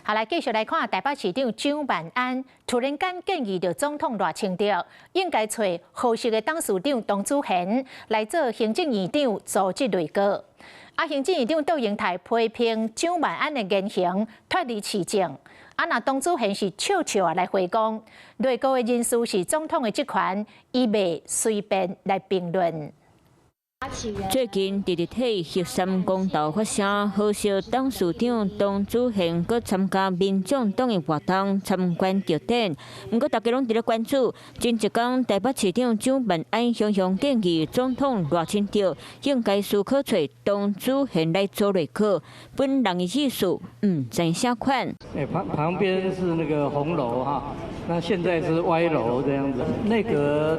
好，來繼續來看台北市長蔣萬安突然間建議著總統賴清德應該揣合適的董事長董子賢來做行政院長組織內閣。啊，行政院長卓榮泰批評蔣萬安的言行脫離市政。啊，若董子賢是笑笑仔來回講，內閣的人事是總統的職權，伊袂隨便來評論。最近直直替核三公投發聲，和碩董事長董子賢閣參加民眾黨的活動參觀著典。毋過大家攏佇咧關注，前一工台北市長蔣萬安雄雄建議總統賴清德應該思考揣董子賢來組內閣，本人的意思毋知啥款。旁邊是那個紅樓哈，那現在是歪樓這樣子。內閣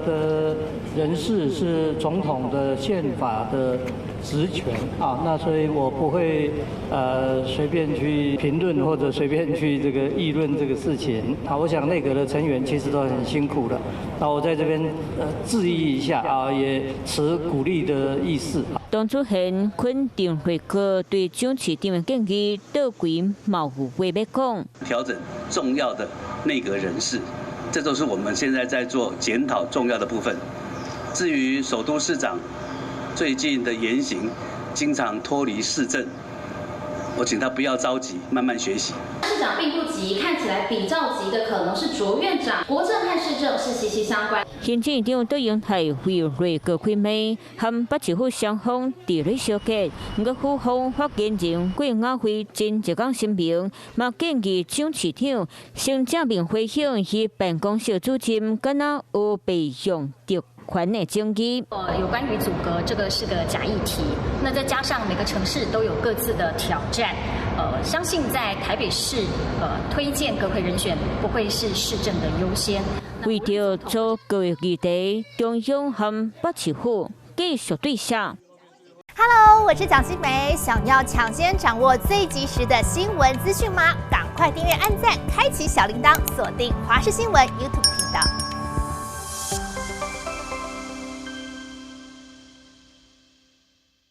的人事是總統的憲法的職權啊，那所以我不會隨便去評論或者隨便去這個議論這個事情。好，我想內閣的成員其實都很辛苦的，那我在這邊致意一下啊，也持鼓勵的意思。董子賢肯定內閣對蔣市長的建議，倒規嘛有話欲講。調整重要的內閣人事，這都是我們現在在做檢討重要的部分。至於首都市長最近的言行，經常脫離市政，我請他不要着急，慢慢學習。市長並不急，看起來比較急的可能是卓院長。國政和市政是息息相關。行政院長卓榮泰為內閣開罵，和北市府雙方佇咧相結。毋過府方發言人郭雅慧前一工聲明，嘛建議蔣市長先正面回應伊辦公室主任敢若烏白用特權的爭議。有關於組閣，這個是個假議題。那再加上每個城市都有各自的挑戰，相信在台北市，推薦閣揆人選不會是市政的優先。為著組閣的議題，中央和北市府繼續對寫。 Hello，我是蔣新梅，想要搶先掌握最及時的新聞資訊嗎？趕快訂閱、按讚、開啟小鈴鐺，鎖定華視新聞 YouTube 頻道。